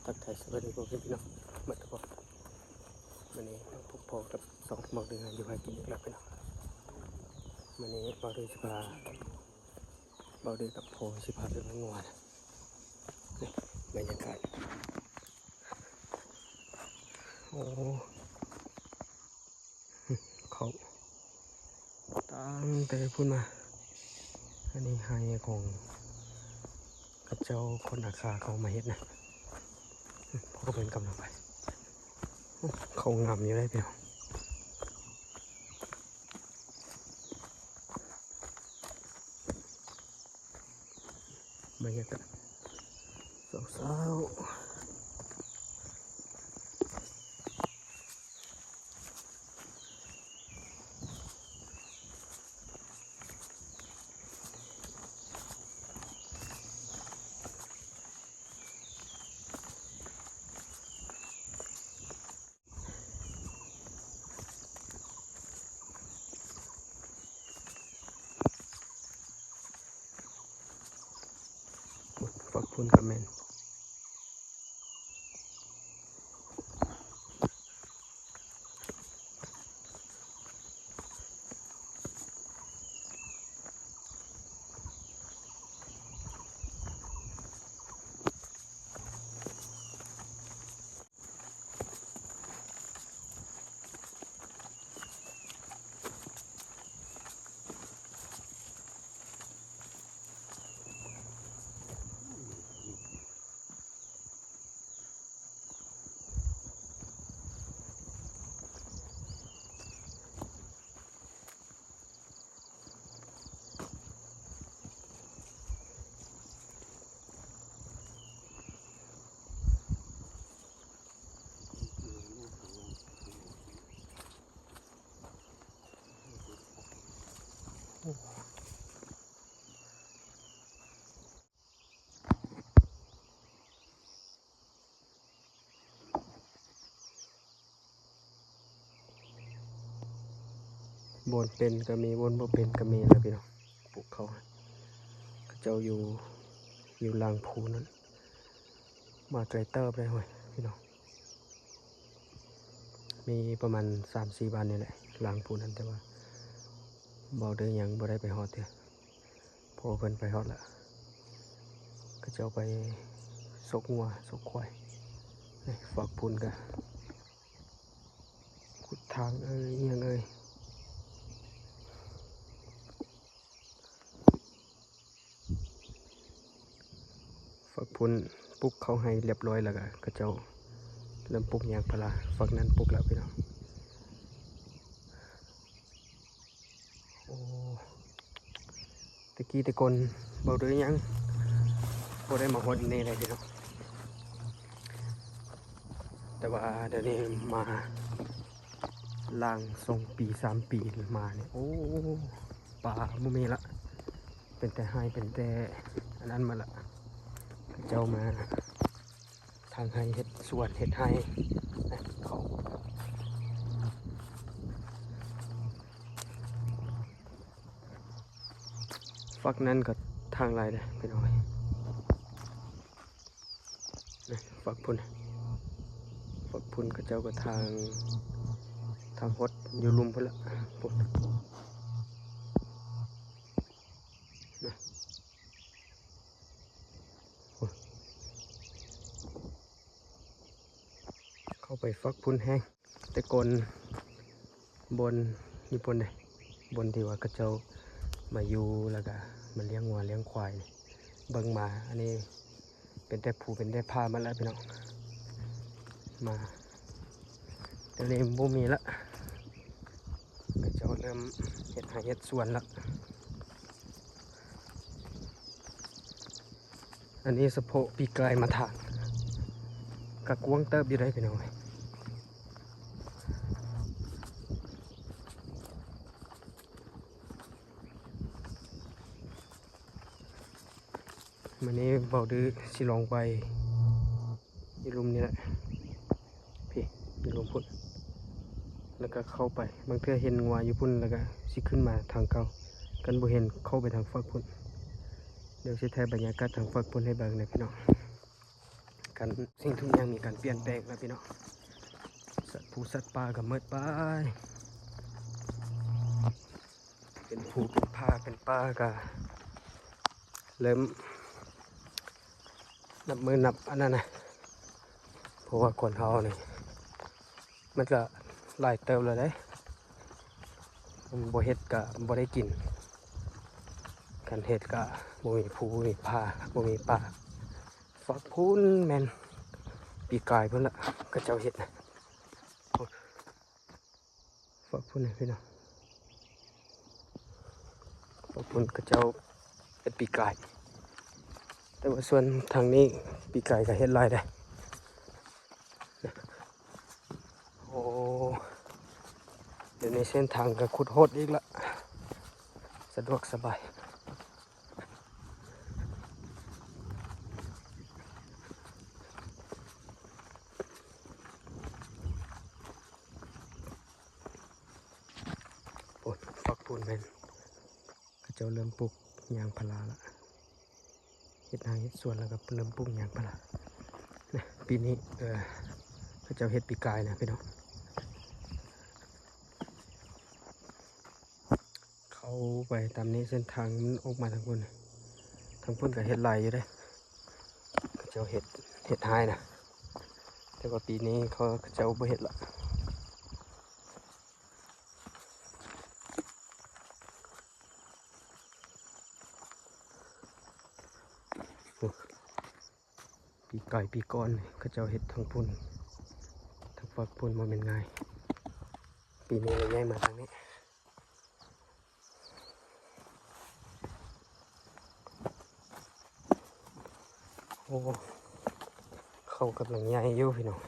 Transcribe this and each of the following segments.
ທັກທາຍສະບາຍດີພໍ່ແມ່ພີ່ນ້ອງໝົດທຸກຄົນ. ມື້ນີ້ມາພົບພໍ້ກັບຊ່ອງເບົາເດືອນຢູ່ຫາກິນອີກແລ້ວພີ່ນ້ອງ. ມື້ນີ້ເບົາເດືອນຊິພາ ເບົາເດືອນກັບພໍ່ຊິພາໄປເບິ່ງງົວ. ນີ້ບັນຍາກາດ ໂອ້ ເຂົ້າຕັ້ງແຕ່ພຸ້ນມາ. ອັນນີ້ໄຮ່ຂອງເຂົາເຈົ້າ ຄົນອາຄາເຂົາມາເຮັດນະ. ພໍ່ເພິ່ນກຳລັງໄປ. ເຂົ້າງາມຢູ່ເດ້ພີ່ນ້ອງ. ບັນຍາກາດເຊົ້າໆ. ຝັກພຸ້ນກະແມ່ນ. ບ່ອນເປັນກະມີ ບ່ອນບໍ່ເປັນກະມີລະພີ່ນ້ອງ. ປູກເຂົ້າ ເຂົາເຈົ້າຢູ່ ຢູ່ຫຼັງພູນັ້ນ ມາໄກເຕີບເລີຍເຮີ້ຍພີ່ນ້ອງ. ມີປະມານສາມສີ່ບ້ານນີ້ແຫຼະ ຫຼັງພູນັ້ນ ແຕ່ວ່າເບົາເດີຍັງບໍ່ໄດ້ໄປຮອດເທື່ອ. ພໍ່ເພິ່ນໄປຮອດລະ ເຂົາເຈົ້າໄປສົກງົວສົກຄວາຍ. ນີ້ ຝັກພຸ້ນກະ ຂຸດທາງເອີຍ ອີ່ຫຍັງເອີຍ. ຝັກພຸ້ນປຸກເຂົ້າໄຮ່ລຽບລ້ອຍແລ້ວກະ ເຂົາເຈົ້າເລີ່ມປຸກຢາງພາລາ. ຝັກນັ້ນປຸກແລ້ວພີ່ນ້ອງ. ໂອ້ ແຕ່ກີ້ແຕ່ກ່ອນເບົາເດີຍັງບໍ່ໄດ້ມາຮອດນີ້ເລີຍພີ່ນ້ອງ. ແຕ່ວ່າດຽວນີ້ມາ ຫຼັງສອງປີສາມປີມານີ້ ໂອ້ ປາບໍ່ມີລະ. ເປັນແຕ່ໄຮ່ ເປັນແຕ່ອັນນັ້ນໝົດລະ. ເຂົາເຈົ້າມາທາງໄຮ່ ເຮັດສວນເຮັດໄຮ່ນະ. ເຂົາ ຝັກນັ້ນກະທາງໄລ່ເດ້ພີ່ນ້ອງເອີຍ. ນະ ຝັກພຸ້ນ ຝັກພຸ້ນເຂົາເຈົ້າກະທາງ ທາງຮອດຢູ່ລຸ່ມພຸ້ນລະ ພຸ້ນນະ. ເຂົ້າໄປຝັກພຸ້ນແຮງ. ແຕ່ກ່ອນບ່ອນຢູ່ພຸ້ນເດ້ ບ່ອນທີ່ວ່າເຂົາເຈົ້າມາຢູ່ ແລ້ວກະມາລ້ຽງງົວລ້ຽງຄວາຍນີ້ ເບິ່ງມາ ອັນນີ້ເປັນແຕ່ພູເປັນແຕ່ຜາໝົດລະພີ່ນ້ອງ. ມາດຽວນີ້ບໍ່ມີລະ ເຂົາເຈົ້າເລີ່ມເຮັດໄຮ່ເຮັດສວນລະ. ອັນນີ້ສະເພາະປີກາຍມາຖາງ ກະກວ້າງເຕີບຢູ່ເດ້ພີ່ນ້ອງເອີຍ. ມື້ນີ້ເບົາດື້ຊິລອງໄປ ຢູ່ລຸ່ມນີ້ແຫຼະ ພີ້ ຢູ່ລຸ່ມພຸ້ນ ແລ້ວກະເຂົ້າໄປ. ບາງເທື່ອເຫັນງົວຢູ່ພຸ້ນ ແລ້ວກະຊິຂຶ້ນມາທາງເກົ່າ ຄັນບໍ່ເຫັນເຂົ້າໄປທາງຟາກພຸ້ນ. ດຽວຊິຖ່າຍບັນຍາກາດທາງຟາກພຸ້ນໃຫ້ເບິ່ງເດີພີ່ນ້ອງ. ການ ສິ່ງທຸກຢ່າງມີການປ່ຽນແປງແລ້ວພີ່ນ້ອງ. ສັດພູສັດປ່າກໍໝົດໄປ ເປັນພູເປັນຜາເປັນປ່າກໍເລີ່ມນັບມື້ນັບອັນນັ້ນນະ ເພາະວ່າຄົນເຮົານີ້ ມັນກະຫຼາຍເຕີບແລ້ວເດ້ ບໍ່ເຮັດກະບໍ່ໄດ້ກິນ ຄັນເຮັດກະບໍ່ມີພູບໍ່ມີຜາບໍ່ມີປ່າ. ຝັກພຸ້ນແມ່ນປີກາຍພຸ້ນລະ ເຂົາເຈົ້າເຮັດນະ ຝັກພຸ້ນນະພີ່ນ້ອງ. ຂອບຄຸນເຂົາເຈົ້າເຮັດປີກາຍ ແຕ່ວ່າສ່ວນທາງນີ້ປີກາຍກໍເຮັດຫຼາຍເດ້. ໂອ້ ດຽວນີ້ເສັ້ນທາງກໍຂຸດໂຫດອີກລະ ສະດວກສະບາຍ. ໂອ້ ຝັກພຸ້ນແມ່ນ ເຂົາເຈົ້າເລີ່ມປູກຍາງພາລາລະ ເຮັດນາເຮັດສວນແລ້ວກໍເລີ່ມປູກຍາງພາລານະ. ປີນີ້ ເອີ ເຂົາເຈົ້າເຮັດປີກາຍນະພີ່ນ້ອງ. ເຂົ້າໄປຕາມນີ້ ເສັ້ນທາງມັນອອກມາທາງພຸ້ນ ທາງພຸ້ນກໍເຮັດຫຼາຍຢູ່ເດ້ ເຂົາເຈົ້າເຮັດ ເຮັດຮ້າຍນະ ແຕ່ວ່າປີນີ້ເຂົາ ເຂົາເຈົ້າບໍ່ເຮັດລະ. ໂອ້ ປີກາຍປີກ່ອນເຂົາເຈົ້າເຮັດທາງພຸ້ນ ທາງຟາກພຸ້ນບໍ່ແມ່ນງ່າຍ ປີນີ້ເລີຍຍ້າຍມາທາງນີ້. ໂອ້ ເຂົາກຳລັງໃຫຍ່ຢູ່ພີ່ນ້ອງ.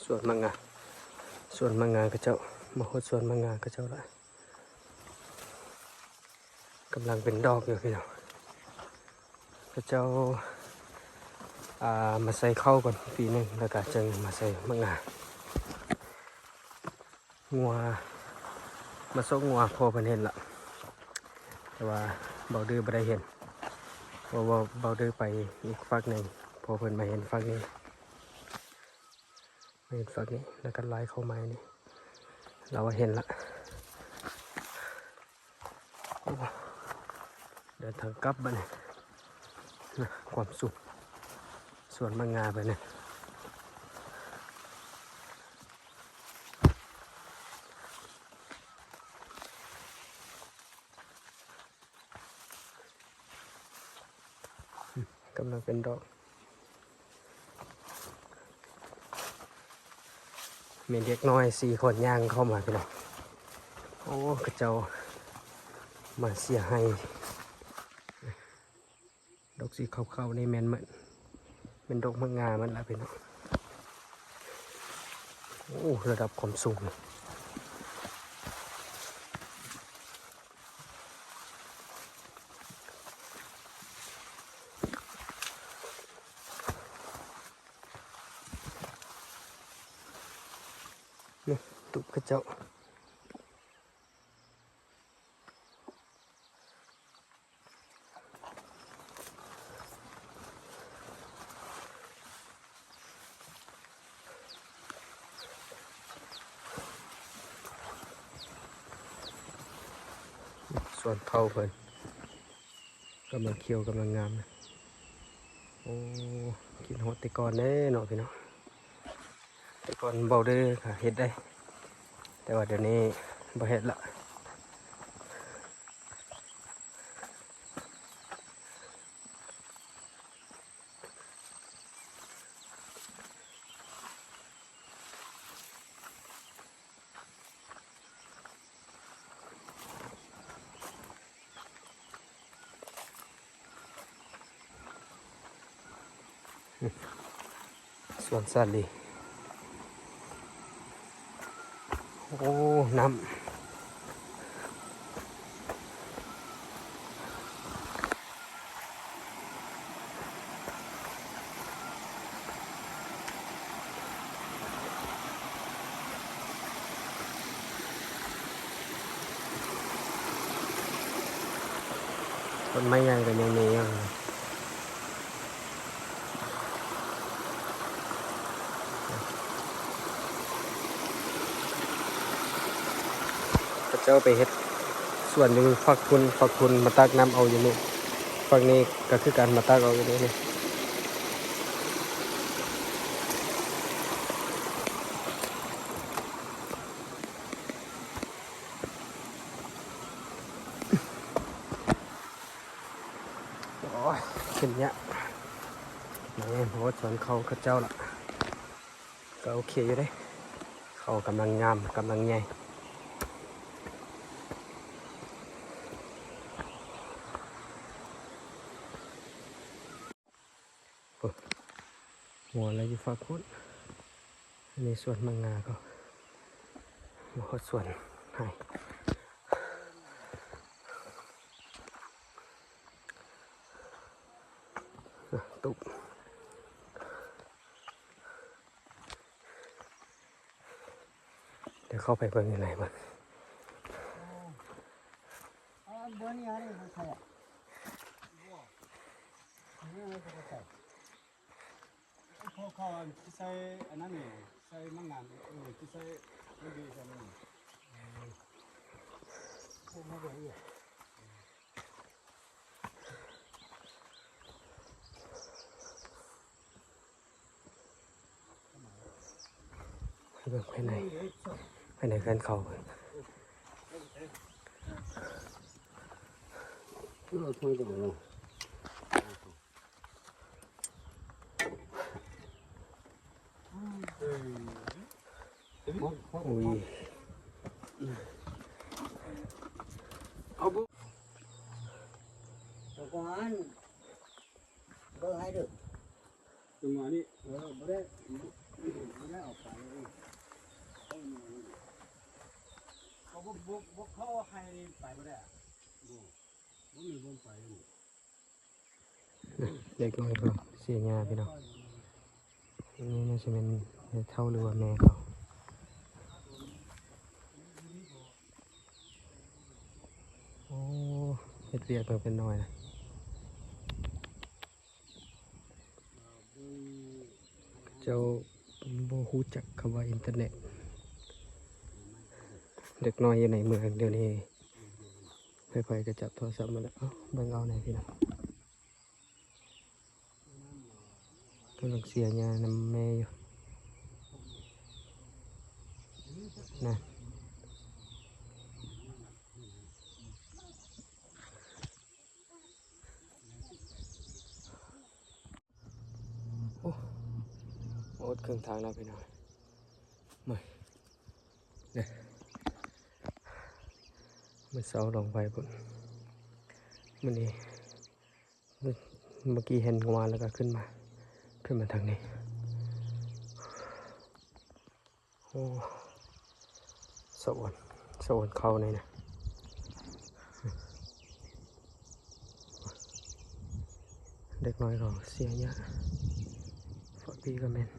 ສວນໝາກງາ ສວນໝາກງາເຂົາເຈົ້າ ມາຮອດສວນໝາກງາເຂົາເຈົ້າລະ ກຳລັງເປັນດອກຢູ່ພີ່ນ້ອງ. ເຂົາເຈົ້າ ອ່າ ມາໃສ່ເຂົ້າກ່ອນປີໜຶ່ງ ແລ້ວກະຈຶ່ງມາໃສ່ໝາກງາ. ງົວ ມາຊອກງົວ ພໍ່ເພິ່ນເຫັນລະ ແຕ່ວ່າເບົາດື້ບໍ່ໄດ້ເຫັນ ເພາະວ່າເບົາດື້ໄປອີກຟາກໜຶ່ງ ພໍ່ເພິ່ນມາເຫັນຟາກນີ້ ມາເຫັນຟາກນີ້ ແລ້ວກໍໄລ່ເຂົ້າມານີ້ ລາວວ່າເຫັນລະ. ໂອ້ ເດີນທາງກັບບາດນີ້ນະ ຄວາມສູງ ສວນໝາກງາເພິ່ນນະ ກຳລັງເປັນດອກ. ມີເດັກນ້ອຍສີ່ຄົນຍ່າງເຂົ້າມາພີ່ນ້ອງ. ໂອ້ ເຂົາເຈົ້າມາເສຍໄຮ່ ດອກສີຂາວໆນີ້ແມ່ນ ແມ່ນດອກໝາກງາມັນລະພີ່ນ້ອງ. ໂອ້ ລະດັບຄວາມສູງ. ນີ້ ຕູບເຂົາເຈົ້າ ສວນເຂົ້າເພິ່ນ ກຳລັງຂຽວ ກຳລັງງາມ. ໂອ້ ຄິດຮອດແຕ່ກ່ອນເດ້ເນາະພີ່ນ້ອງ. ແຕ່ກ່ອນເບົາດື້ກະເຮັດໄດ້ ແຕ່ວ່າດຽວນີ້ບໍ່ເຮັດລະ. ສວນສາລີ. ໂອ້ ນ້ຳ ต้นไม้ใหญ่ก็ยังมีอยู่ เขาเจ้าไปเฮ็ดสวนอยู่ฝั่งพุ้น ฝั่งพุ้นมาตักน้ำเอาอยู่นี่ ฝั่งนี้ก็คือกัน มาตักเอาอยู่นี่ นี่ โอ้ย ขึ้นยาก นี่ โอ้ สวนเขา เขาเจ้าละ ก็โอเคอยู่เด้ เขากำลังงาม กำลังใหญ่ โอ้ หัวอะไรอยู่ฝั่งพุ้น อันนี้สวนมังงาเขา มาฮอดสวนให้ ตุ๊บ เดี๋ยวเข้าไปเบิ่งอยู่ไหนบ้าง พวกเขาที่ใส่อันนั้นนี่ ใส่มังงาน เออ ที่ใส่มันดีใส่มันนี่ พวกมันก็เอื้อ ไปเบิ่งภายใน ภายในเฮือนเขา อุ้ย เอาบุ ตะกอน เบิ่งให้เด้อ จังหวะนี้ เออ บ่ได้ บ่ได้ออกไปเลย เขาบ่ บ่ บ่เข้าให้ไปบ่ได้อะ บ่ บ่มีบ่ไปนี่ เด็กน้อยเขาเสียหญ้าพี่น้อง อันนี้น่าจะเป็นแม่เฒ่าหรือว่าแม่เขา โอ้ เฮ็ดเวียกตั้งแต่น้อยนะ เจ้าบ่ฮู้จักคำว่าอินเทอร์เน็ต เด็กน้อยอยู่ในเมืองเดี๋ยวนี้ ไผๆก็จับโทรศัพท์มาแล้ว เอ้า เบิ่งเอาแหน่พี่น้อง กำลังเสียหญ้านำแม่อยู่ นะ โอ้ มาฮอดครึ่งทางแล้วพี่น้อง เมื่อย เนี่ย มื้อเช้าลงไปพุ้น มื้อนี้ เมื่อกี้เห็นงัวแล้วก็ขึ้นมา ขึ้นมาทางนี้ โอ้ สะออน สะออนเข้านี่นะ เด็กน้อยเขาเสียหญ้า ฝั่งพี่ก็แม่น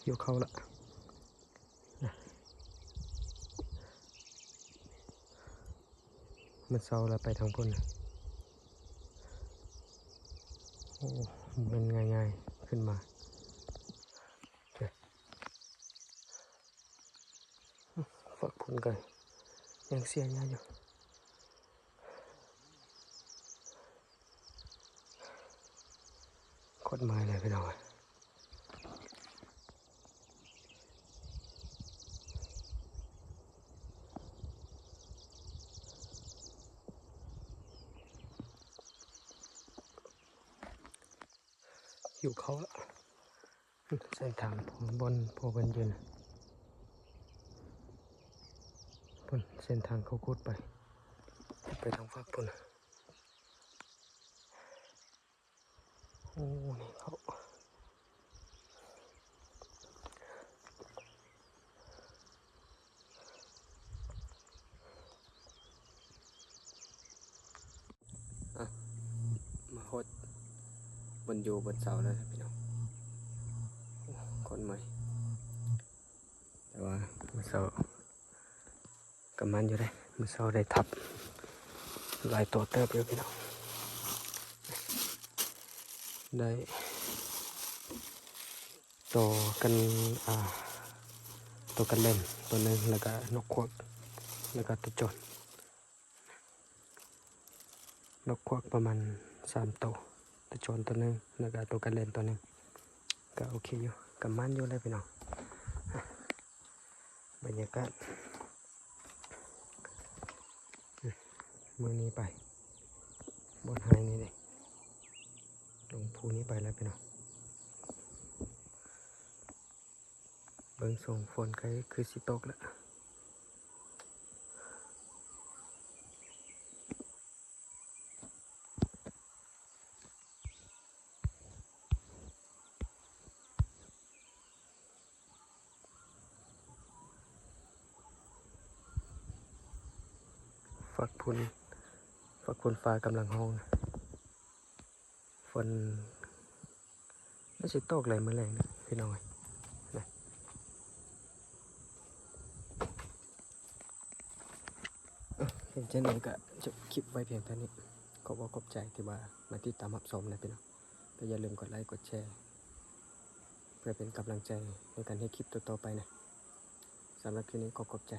หิวข้าวละ มื้อเช้าแล้วไปทางพุ้น โอ้ บ่แม่นง่ายๆ ขึ้นมา ฝั่งพุ้นก็ยังเสียหญ้าอยู่ โคตรเมื่อยเลยพี่น้องเอ้ย หิวข้าวละ เส้นทางบ่อนพวกเพิ่นยืน พุ้น เส้นทางเขาขุดไป ไปทางฝั่งพุ้น โ ໂອ້ ນີ້ເຂົາ ອ່ະ ມາຮອດບ່ອນຢູ່ບ່ອນເຊົາແລ້ວພີ່ນ້ອງ. ໂອ້ ຄົນໃໝ່ ແຕ່ວ່າມື້ເຊົ້າກະໝານຢູ່ເດ້. ມື້ເຊົ້າໄດ້ທັບຫຼາຍໂຕເຕີບຢູ່ພີ່ນ້ອງ. ໄດ້ ໂຕກັນ ອ່າ ໂຕກັນເລນໂຕໜຶ່ງ ແລ້ວກະນົກຂວາກ ແລ້ວກະໂຕໂຈນ. ນົກຂວາກປະມານສາມໂຕ ໂຕໂຈນໂຕໜຶ່ງ ແລ້ວກະໂຕກັນເລນໂຕໜຶ່ງ ກະໂອເຄຢູ່ ກະໝານຢູ່ແຫຼະພີ່ນ້ອງ. ບັນຍາກາດມື້ນີ້ໄປ ບ່ອນໄຮນີ້ເດ້ ລົງພູນີ້ໄປແລ້ວພີ່ນ້ອງ. ເບິ່ງຊົງຝົນໃກ້ຄືຊິຕົກແລ້ວ. ຟາກພຸ້ນ ຟາກພຸ້ນຟ້າກຳລັງຮ້ອງ. ຝົນໜ້າຊິຕົກແຫຼະມື້ແລງນີ້ພີ່ນ້ອງເອີຍນະ. ເອີ ເປັນຈັ່ງໃດກະຈົບຄລິບໄວ້ພຽງເທົ່ານີ້. ຂອບອົກຂອບໃຈທີ່ວ່າມາຕິດຕາມຮັບຊົມນະພີ່ນ້ອງ. ກະຢ່າລືມກົດໄລກົດແຊ ເພື່ອເປັນກຳລັງໃຈໃນການເຮັດຄລິບຕໍ່ໆໄປນະ. ສຳລັບຄລິບນີ້ຂໍຂອບໃຈ.